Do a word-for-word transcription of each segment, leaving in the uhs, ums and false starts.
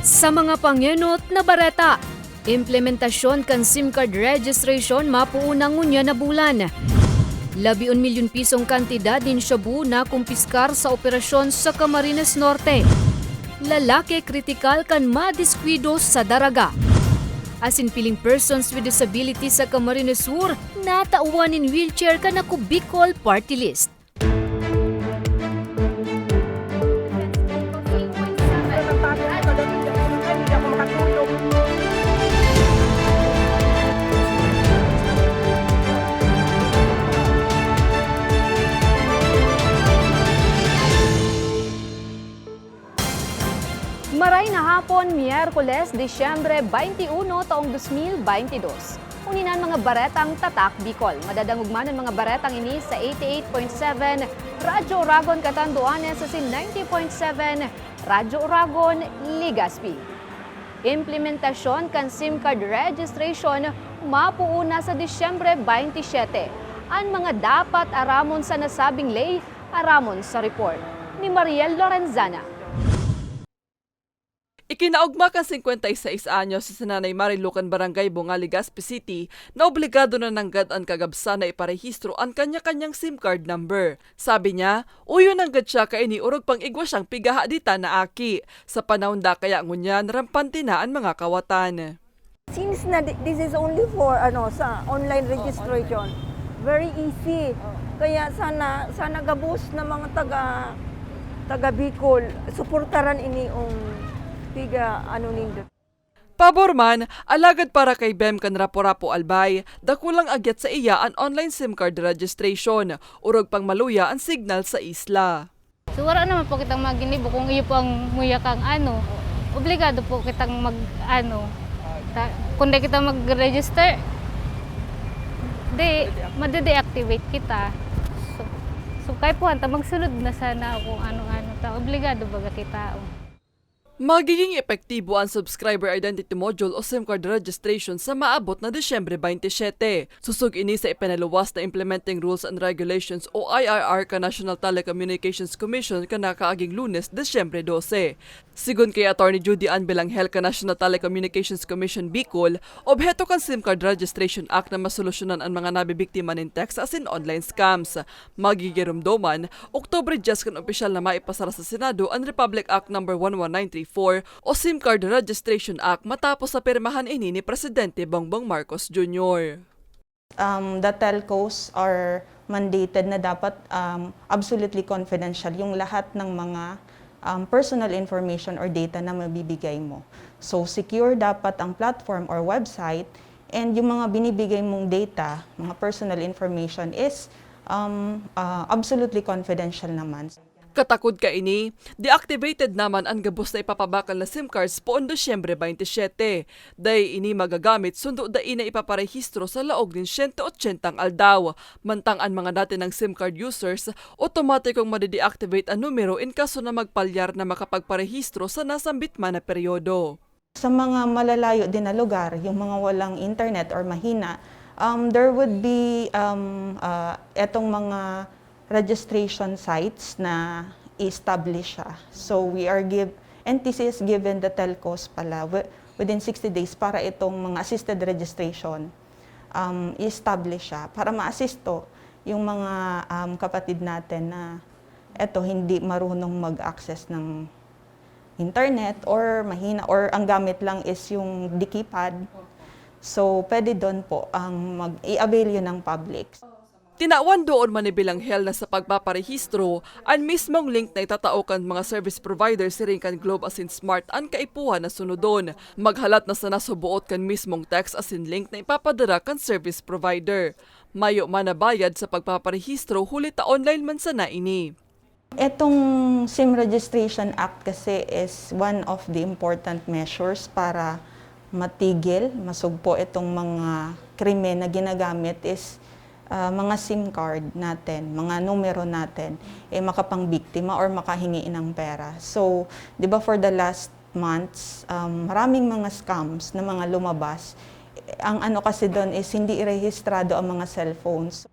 Sa mga pangenot na bareta, implementasyon kan SIM card registration mapoon na ngunyan na bulan. Labi-on milyon pisong kantidad nin shabu nakumpiskar sa operasyon sa Camarines Norte. Lalaki kritikal kan madiskuido sa daraga. Asin piling persons with disability sa Camarines Sur natawan nin wheelchair kan Ako Bicol Party List. Maray na hapon, Miyerkules, Disyembre twenty-one, taong dos mil baynte dos. Uni na an mga baretang Tatak Bicol. Madadangog man an mga baretang ini sa eighty-eight point seven Radyo Oragon, Catanduanes, asin ninety point seven Radyo Oragon, Legazpi. Implementasyon kan SIM card registration mapoon na sa Disyembre twenty-seven. An mga dapat aramon sa nasabing ley, aramon sa report ni Mariel Lorenzana. Ikinaogma kan singkwenta y seis anyos si Nanay Marilu kan Barangay Bunga, Legazpi City, na obligado na nanggad an kagabsan na iparehistro an kanya-kanyang SIM card number. Sabi niya, uyo nanggad siya kaini orog pang igwa siyang pigahaditan na aki. Sa panahon da kaya ngunyan, rampante na an mga kawatan. Since na thi-, this is only for, ano, sa online registration, very easy. Kaya sana, sana gabos na mga taga, taga Bicol, suportaran ini yung piga, ano, nindo. Pabor man, alagad para kay Bem kan Rapu-Rapu Albay, dakulang agyat sa iya an online SIM card registration, orog pang maluya an signal sa isla. So, wala naman po kitang maginibo kung iyo po ang muya kang ano, obligado po kitang mag, ano, ta-, kung di kita mag-register, di, made-deactivate kita. So, so kaya po, anta, magsunod na sana kung ano-ano ta, obligado baga kita, oh. Magiging epektibo an Subscriber Identity Module o SIM card registration sa maabot na Disyembre twenty-seven. Susog ini sa ipinaluwas na Implementing Rules and Regulations o I R R kan National Telecommunications Commission kan nakaaging Lunes, Disyembre dose. Sigon kay Attorney Judy Ann Belanghel kan National Telecommunications Commission Bicol, obheto kan SIM Card Registration Act na masolusyonan an mga nabibiktima nin text asin online scams. Magigiromdoman, Oktubre dyes kan opisyal na maipasara sa Senado an Republic Act Number one one nine three four o SIM Card Registration Act matapos na pirmahan ini ni Presidente Bongbong Marcos Junior. Um, the telcos are mandated na dapat, um, absolutely confidential yung lahat ng mga, um, personal information or data na mabibigay mo. So, secure dapat ang platform or website, and yung mga binibigay mong data, mga personal information is, um, ah, absolutely confidential naman. Katakod kaini, deactivated naman an gabos na ipapabakal na SIM cards poon Disyembre twenty-seven. Dai ini magagamit sundo dai na ipaparehistro sa laog nin siyento otsentang aldaw, mantang an mga dati nang SIM card users, otomatikong made-deactivate an numero in kaso na magpalyar na makapagparehistro sa nasambit man na peryodo. Sa mga malalayo din na lugar, yung mga walang internet or mahina, um, there would be, um, ah, etong mga registration sites na i-establish siya. So, we are give-, N T C has given the telcos pala wi-, within sixty days para itong mga assisted registration, um, i-establish siya para ma-assisto yung mga, um, kapatid natin na eto, hindi marunong mag-access ng internet or mahina or ang gamit lang is yung di keypad. So, pwede dun po ang mag-i-avail yun ng public. Tinawan doon man ni Belanghel na sa pagpaparehistro, an mismong link na itatao kan mga service provider siring kan Globe asin Smart an kaipuhan na sunodon. Maghalat na sana sa buot kan mismong text asin link na ipapadara kan service provider. Mayo man na bayad sa pagpaparehistro huli ta online man sana ini. Etong SIM Registration Act kasi is one of the important measures para matigil, masugpo itong mga krimen na ginagamit is, ah, mga SIM card natin, mga numero natin, eh, makapangbiktima or makahingi ng pera. So, di ba, for the last months, um, maraming mga scams na mga lumabas. Ang ano kasi doon is hindi rehistrado ang mga cellphones.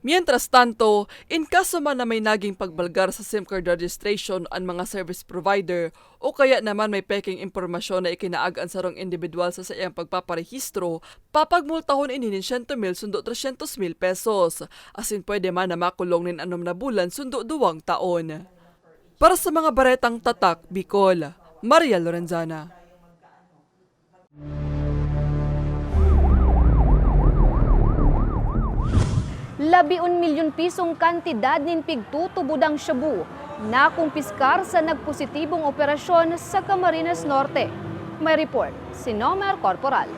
Mientras tanto, in kaso man na may naging pagbalgar sa SIM card registration an mga service provider o kaya naman may pekeng impormasyon na ikinaag an sarong indibidwal sa saiyang pagpaparehistro, papagmultahon ini nin siyento mil sundo tresyentos mil pesos, asin pwede man na makulong nin anom na bulan sundo duwang taon. Para sa mga baretang tatak, Bicol, Maria Lorenzana. Labi-on milyon pisong kantidad nin pigtutubodang shabu nakumpiskar sa nagpositibong operasyon sa Camarines Norte. May report si Nomer Corporal.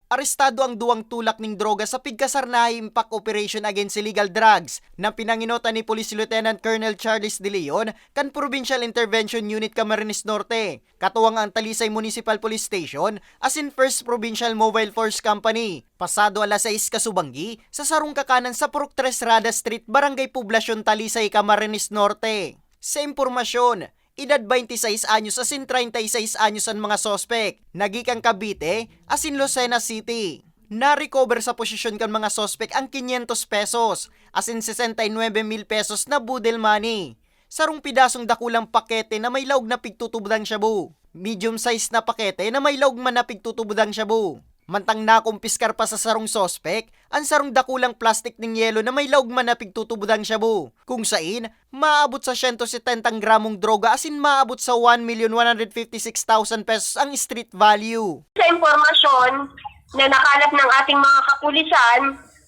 Arestado ang duwang tulak ning droga sa pigkasarnahi impak operation against illegal drugs na pinanginotan ni Police Lieutenant Colonel Charles De Leon kan Provincial Intervention Unit Camarines Norte, katuwang ang Talisay Municipal Police Station asin First Provincial Mobile Force Company, pasado alas sais kasubanggi sa sarong kakanan sa Purok Tres Rada Street, Barangay Poblacion, Talisay, Camarines Norte. Sa impormasyon, edad baynte sais anyos asin treinta y seis anyos an mga suspek, na gikang Cavite asin Lucena City. Na-recover sa posesyon kan mga suspek ang kinyentos pesos asin sesenta y nuebe mil pesos na boodle money, sarong pidasong dakulang pakete na may laog na pigtutubodang shabu, medium size na pakete na may laog man na pigtutubodang shabu. Mantang nakumpiskar pa sa sarong suspek an sarong dakulang plastik nin yelo na may laog man na pigtutubodang shabu, kung sain maabot sa siyento setentang gramong droga asin maabot sa one million one hundred fifty six thousand pesos ang street value. Sa impormasyon na nakalap ng ating mga kapulisan,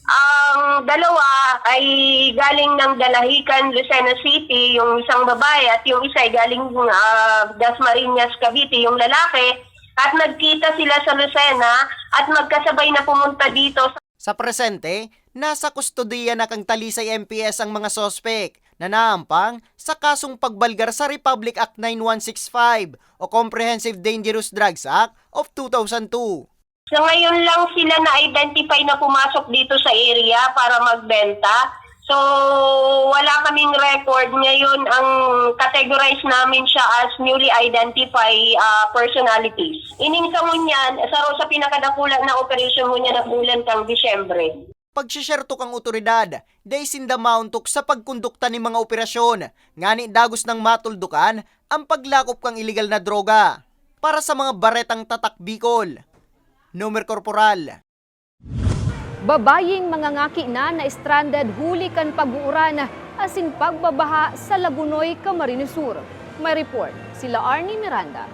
ang dalawa ay galing ng Dalahican, Lucena City, yung isang babae, at yung isa ay galing uh, Dasmariñas, Cavite, yung lalaki. At nagkita sila sa Lucena at magkasabay na pumunta dito sa... Sa presente, nasa kustodiya na kan Talisay M P S ang mga suspek na naampang sa kasong pagbalgar sa Republic Act nine one six five o Comprehensive Dangerous Drugs Act of two thousand two. Sa ngayon lang sila na-identify na pumasok dito sa area para magbenta. So, wala kaming record. Ngayon, ang categorize namin siya as newly identified uh, personalities. Ining sa ngunyan, saro sa pinakadakula na operasyon ngunyan na bulan kang Disyembre. Pagsiserto kang otoridad, dai sinda maontok sa pagkondukta nin mga operasyon, ngani dagos nang matuldukan ang paglakop kan iligal na droga. Para sa mga Baretang Tatak Bicol, Nomer Corporal. Babayeng mangangaki na na-stranded huli kan pag-uuran asin pagbabaha sa Lagonoy, Camarines Sur. May report sila Arnie Miranda.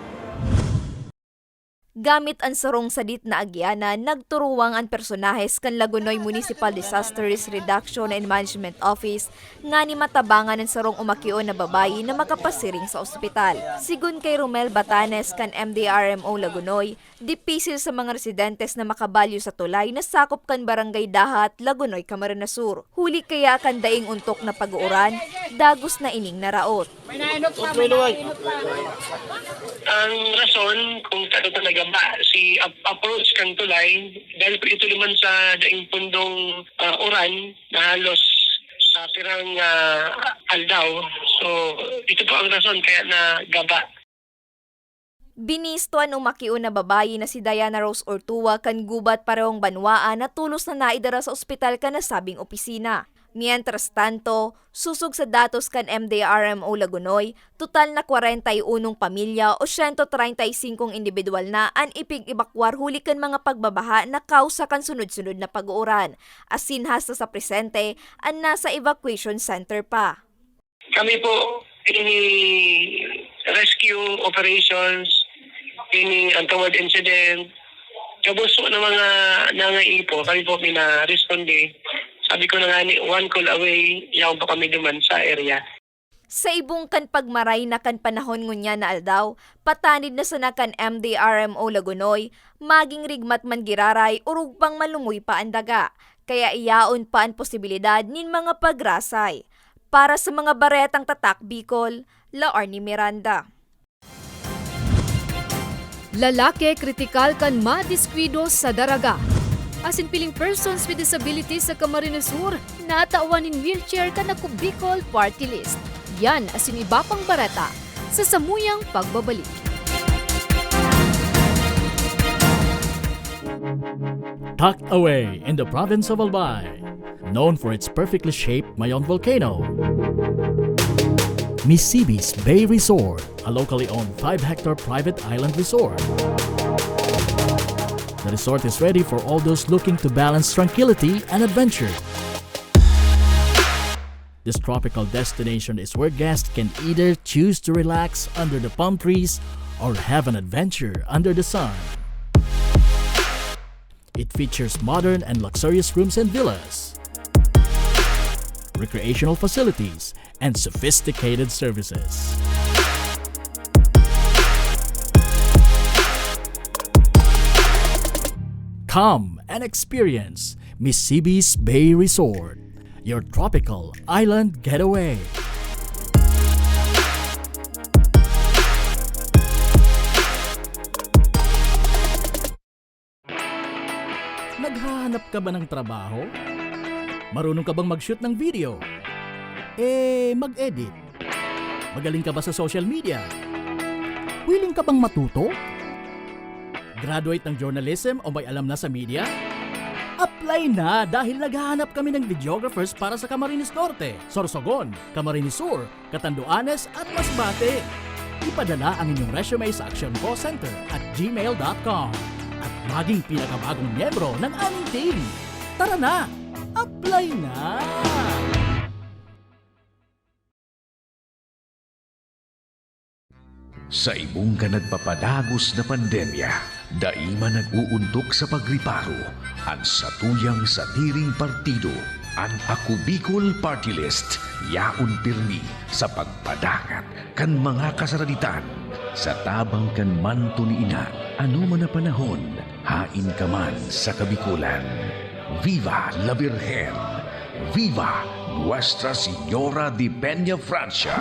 Gamit an sarong sadit na agyanan, nagturuwang an personahes kan Lagonoy Municipal Disaster Risk Reduction and Management Office ngani matabangan an sarong umakion na babayi na makapasiring sa ospital. Sigon kay Romel Batanes kan M D R M O Lagonoy, dipisil sa mga residentes na makabalyo sa tulay na sakop kan Barangay Dahat, Lagonoy, Camarines Sur. Huli kaya kan daing ontok na pag-uuran, dagos na ining naraot. Ang rason kung saan ito nagaba, si ap- approach kan tulay, dahil po ito naman sa daing pundong ah, uran na halos sa pirang ah, aldaw. So, ito po ang rason kaya nagaba. Binisto an umakion na babayi na si Diana Rose Ortua kan gubat parehong banwaan na tolos na naidara sa ospital kan nasabing opisina. Mientras tanto, sosog sa datos kan M D R M O Lagonoy, total na kwarenta y unong pamilya o siyento treinta y singkong indibidwal na an ipig-ebakwar huli kan mga pagbabaha na kawsa kan sunod-sunod na pag-uuran, asin hasta sa presente an nasa evacuation center pa. Kami po, ini rescue operations, ini untoward incident, gabos po ng mga nangaipo, kami po minaresponde. Sabi ko na nga ni, one call away, yaon pa kami duman sa area. Sa ibong kan pagmaray na kan panahon ngunyan na aldaw, patanid na sana kan M D R M O Lagonoy, maging rigmat man giraray, orog pang malumoy pa an daga. Kaya iyaon pa an posibilidad nin mga pagrasay. Para sa mga baretang tatak Bicol, La Arnie Miranda. Lalaki kritikal kan madiskwidyo sa daraga. Asin piling persons with disability sa Camarines Sur natawan nin wheelchair kan Ako Bicol Party List. Yan asin iba pang bareta sa samuyang pagbabalik. Tucked away in the province of Albay, known for its perfectly shaped Mayon volcano. Misibis Bay Resort, a locally owned five-hectare private island resort. The resort is ready for all those looking to balance tranquility and adventure. This tropical destination is where guests can either choose to relax under the palm trees or have an adventure under the sun. It features modern and luxurious rooms and villas, recreational facilities, and sophisticated services. Come and experience Misibis Bay Resort, your tropical island getaway. Naghahanap ka ba ng trabaho? Marunong ka bang mag-shoot ng video? Eh, mag-edit? Magaling ka ba sa social media? Willing ka bang matuto? Graduate ng journalism o may alam na sa media? Apply na, dahil naghahanap kami ng videographers para sa Camarines Norte, Sorsogon, Camarines Sur, Catanduanes at Masbate. Ipadala ang inyong resume sa actioncallcenter at gmail dot com at maging pinakabagong miyembro ng aming team. Tara na! Apply na! Sa ibong kan nagpapadagos na pandemya, dai man nag-uuntok sa pagriparo an satuyang sadiring partido. An Ako Bicol Party List yaon pirmi sa pagpadangat kan mga kasaraditan sa tabang kan manto ni Ina. Ano man na panahon, hain ka man sa Kabikolan. Viva la Virgen! Viva Nuestra Señora de Peña Francia!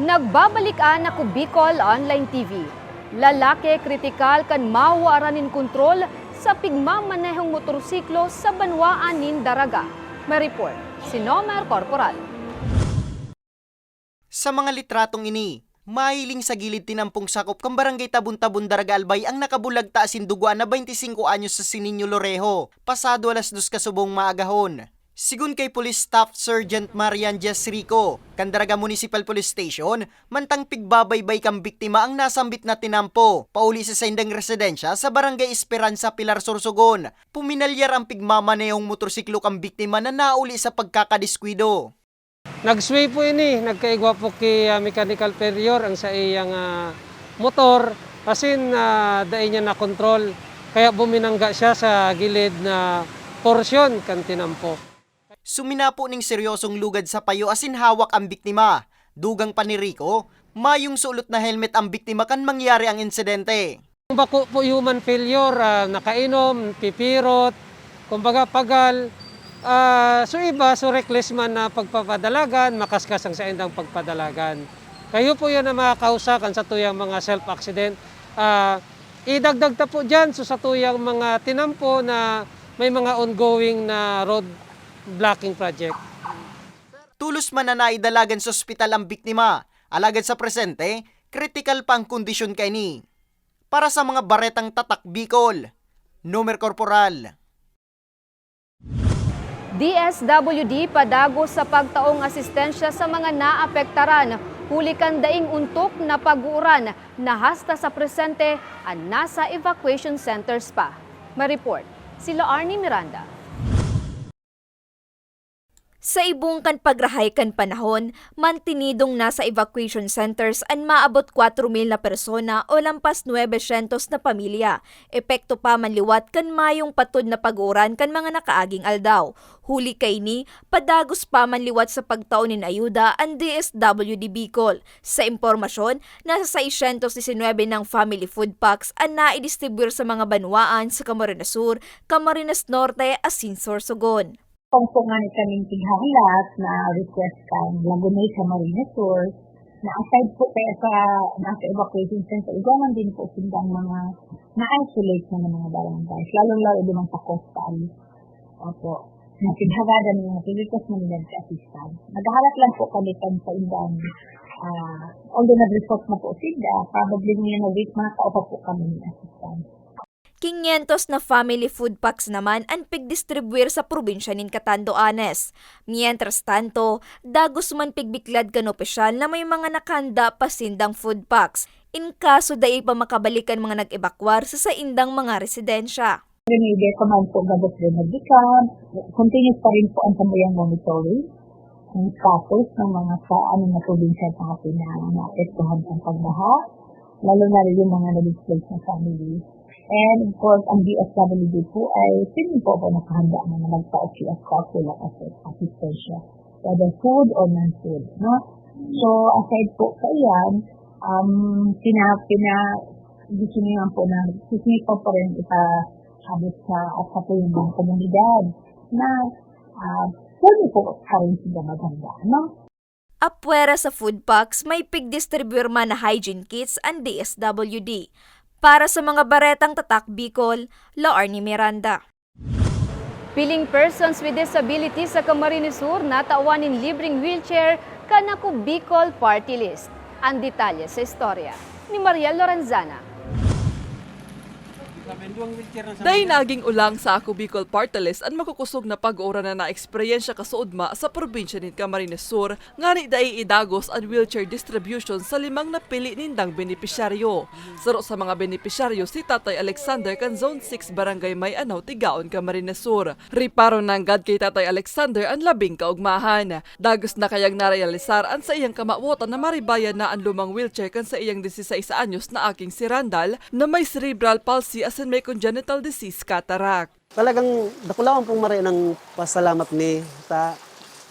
Nagbabalik an Ako Bicol Online T V. Lalaki kritikal kan mawaran nin kontrol sa pigmamanehong motorsiklo sa banwaan nin Daraga. May report si Nomer Corporal. Sa mga litratong ini, mahiling sa gilid tinampong sakop kan Barangay Tabon-Tabon, Daraga, Albay ang nakabulag ta asin dugoan na baynte singko anyos na si Niño Lorejo, pasado alas dos kasubong maagahon. Sigon kay Police Staff Sergeant Marian Diaz Rico, kan Daraga Municipal Police Station, mantang pigbabaybay kan biktima ang nasambit na tinampo, pauli sa saindang residensya sa Barangay Esperanza, Pilar, Sorsogon, puminalyar ang pigmamanehong motorsiklo kan biktima na nauli sa pagkakadiskuido. Nag-sway po ini, nagkaigwa po ki ah, mechanical failure ang sa iyang ah, motor, asin ah, dai niya na-control, kaya buminangga siya sa gilid na porsyon kan tinampo. Suminapo ning seryosong lugad sa payo asin hawak ang biktima. Dugang pa ni Rico, mayong sulot na helmet ang biktima kan mangyari ang insidente. Ang bako po human failure, ah, nakainom, pipirot, kumbaga pagal. Ah, so iba, so reckless man na pagpapadalagan, makaskas ang saindang pagpadalagan. Kayo po yan ang mga kausa kan satuyang mga self-accident. Ah, idagdag ta po dyan, so satuyang mga tinampo na may mga ongoing na road blocking project. Tulos man na naidalagan sa ospital ang biktima, alagad sa presente, kritikal pa ang kondisyon kaini. Para sa mga baretang Tatak Bicol, Nomer Corporal. D S W D padagos sa pagtaong asistensya sa mga naapektaran huli kan daing untok na pag-uuran na hasta sa presente an nasa evacuation centers pa. May report si Loarny Miranda. Sa ibong kan pagrahay kan panahon, mantinidong nasa evacuation centers an maabot kwatro mil na persona o lampas nuebe syentos na pamilya, epekto pa man liwat kan mayong patod na pag-uuran kan mga nakaaging aldaw. Huli kaini, padagos pa man liwat sa pagtao nin ayuda an D S W D Bicol. Sa impormasyon, nasa seiscientos diecinuebe nang family food packs an naidistribuyar sa mga banwaan sa Camarines Sur, Camarines Norte asin Sorsogon. Pangpungan kaning tighalat na request kan Lagunay sa Marina Sur, na aside po kaya sa nasa evacuation center, igwa man din po sindang mga na-isolate na mga barangays, lalong-lalo din ang sa coastal. Opo. Nakighagad ang mga vehicles na nagka-assistance. Naghahalat lang po kami kan sa indang, ah, although nag-report na po sila, probably ngayon na week, makakaupa po kami ng assistance. Quinientos na family food packs naman an pigdistribuir sa probinsya nin Catanduanes. Mientras tanto, dagos man pigbiklad kan opisyal na may mga nakahanda pa sindang food packs, in kaso dai pa makabalik an mga nag-ebakwar sa saindang mga residensya. Rinide ko man po gabos din nagbikan. Continuous pa rin po ang sambayang monitoring, ang status ng mga sa ano na probinsya sa mga pina-, naapektuhan ng pagbaha, lalo na rin yung mga na-displaced na family. And of course, ang D S W D po ay feeling po po nakahanda na magpa-O Q S sa sila kasi asistensya, whether food or non-food, no? So, aside po sa iyan, um, pina-, pina-, gusto niyo lang po na gusto niyo po pa rin ipa-, abot sa, at sa po yung mga komunidad na, ah, pwede po pa rin sila maghanda, no? Apwera sa food packs, may pigdistribuir man na hygiene kits an D S W D. Para sa mga baretang Tatak Bicol, Laarni Miranda. Piling persons with disability sa Camarines Sur natawan nin libreng wheelchair kan Ako Bicol Party List. Ang detalye sa istorya ni Mariel Lorenzana. Dai naging olang sa Ako Bicol Party List an makukusog na pag-uura na naeksperyensya kasuodma sa probinsya nin Camarines Sur, ngani dai idagos an wheelchair distribution sa limang napili nindang benepisyaryo. Saro sa mga benepisyaryo si Tatay Alexander kan Zone six, Barangay May Anaw, Tigaon, Camarines Sur. Reparo nanggad ki Tatay Alexander an labing kaogmahan. Dagos na kayang narealisar an saiyang kamawotan na maribayan na an lumang wheelchair kan saiyang dieciséis anyos na aking si Randall, na may cerebral palsy asin may congenital disease cataract. Talagang dakulaon pong maray ang pasalamat mi ta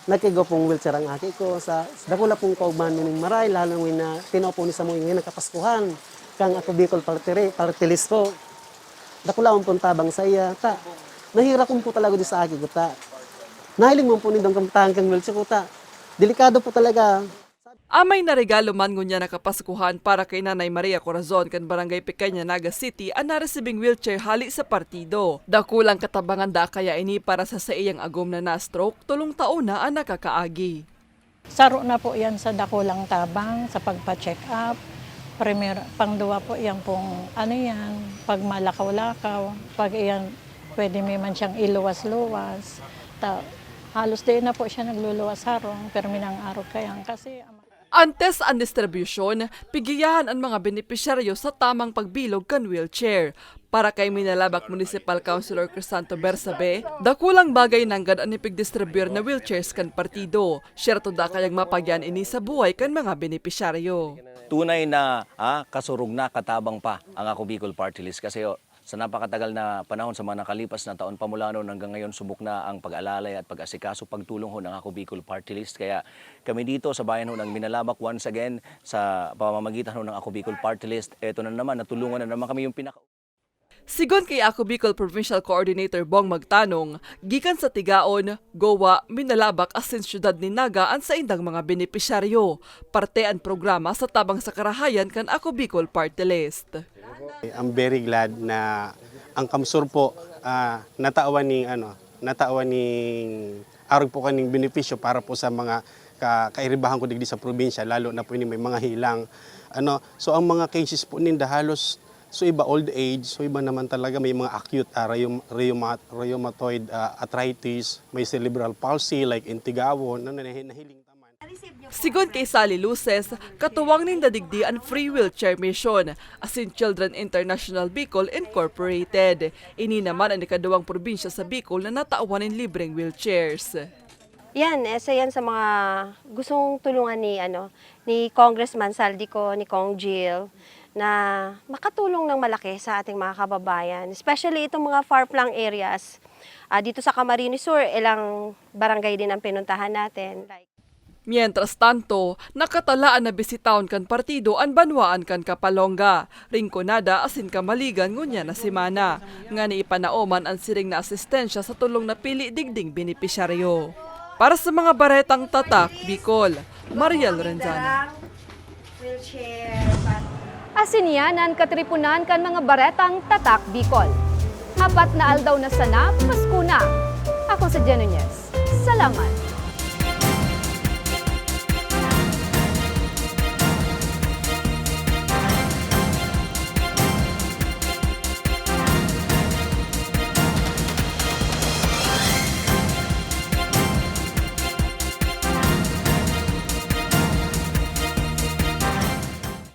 nagkaigwa pong wheelchair ang aki ko. Sa, sa dakula pong kaugmahan mi ning maray, lalo na tinao po ni sa mga ngayon ang kapaskuhan kang Ako Bicol Party, Party List po. Dakulaon pong tabang sa iya, ta. Nahirakon po talaga di sa aki ko, ta. Nahiling mo po nindong kamatahan kang wheelchair ko, ta. Delikado po talaga. Amay na regalo man ngunyan na kapaskuhan para kay Nanay Maria Corazon kan Barangay Pequeña, Naga City, an naresibing wheelchair hali sa partido. Dakulang katabangan daa kaya ini para sa saiyang agom na na-stroke, tolong taon na an nakakaagi. Saro na po yan sa dakulang tabang, sa pagpa-check-up. Primer-, pangduwa po yan pong, ano yan, pag malakaw-lakaw, pag iyan, pwede may man siyang iluwas-luwas. Ta-, halos di na po siya nagluluwas harong, pero minang arog kayan kasi ang Antes an distribusyon, pigiyahan an mga benepisyaryo sa tamang pagbilog kan wheelchair. Para kay Minalabac Municipal Councilor Crisanto Bersabe, dakulang bagay nanggad an ipigdistribuyar na wheelchairs kan partido. Syerto da kayang mapagian ini sa buhay kan mga benepisyaryo. Tunay na, ah, kasurog na, katabang pa ang Ako Bicol Party List kasi, oh, sa napakatagal na panahon, sa mga nakalipas na taon pa mula noon hanggang ngayon, subok na ang pag-alalay at pag-asikaso, pagtulong ho ng Ako Bicol Party List. Kaya kami dito sa bayan ho ng Minalabac, once again, sa pamamagitan ho ng Ako Bicol Party List, eto na naman, natulungan na naman kami yung pinaka- Sigon kay Ako Bicol Provincial Coordinator Bong Magtanong, gikan sa Tigaon, Goa, Minalabac asin siyudad nin Naga an saindang mga benepisyaryo. Parte an programa sa tabang sa karahayan kan Ako Bicol Party List. I'm very glad na ang Kamsur po, ah, natawan ning, ano, natawan ning arog po kaning benepisyo para po sa mga ka-, kairibahan ko digdi sa probinsya, lalo na po ini may mga hilang. Ano, so ang mga cases po ninda halos, so iba old age, so iba naman talaga may mga acute, ah, rheum-, rheuma-, rheumatoid, ah, arthritis, may cerebral palsy like in Tigaon, ano, nahi-, nahiling taman. Sigon kay Sally Luces, katuwang ninda digdi an Free Wheelchair Mission, asin Children International Bicol Incorporated. Ini naman an ikaduwang probinsya sa Bicol na natawan nin libreng wheelchairs. Yan, isa yan sa mga gustong tulungan ni, ano, ni Congressman Saldico, ni Cong Jill, na makatulong ng malaki sa ating mga kababayan, especially itong mga far-flung areas. Ah, dito sa Camarines Sur, ilang barangay din ang pinuntahan natin. Like, Mientras tanto, nakatalaan na bisitahon kan partido an banwaan kan Capalonga, Rinconada asin Camaligan ngunyan na semana, ngani ipanaoman an siring na asistensya sa tolong napili digding benepisyaryo. Para sa mga Baretang Tatak Bicol, Mariel Lorenzana. Wheelchair, pati. Asin iyan an katripunan kan mga Baretang Tatak Bicol. Apat na aldaw na sana, Pasko na. Ako si Jen Nunez. Salamat!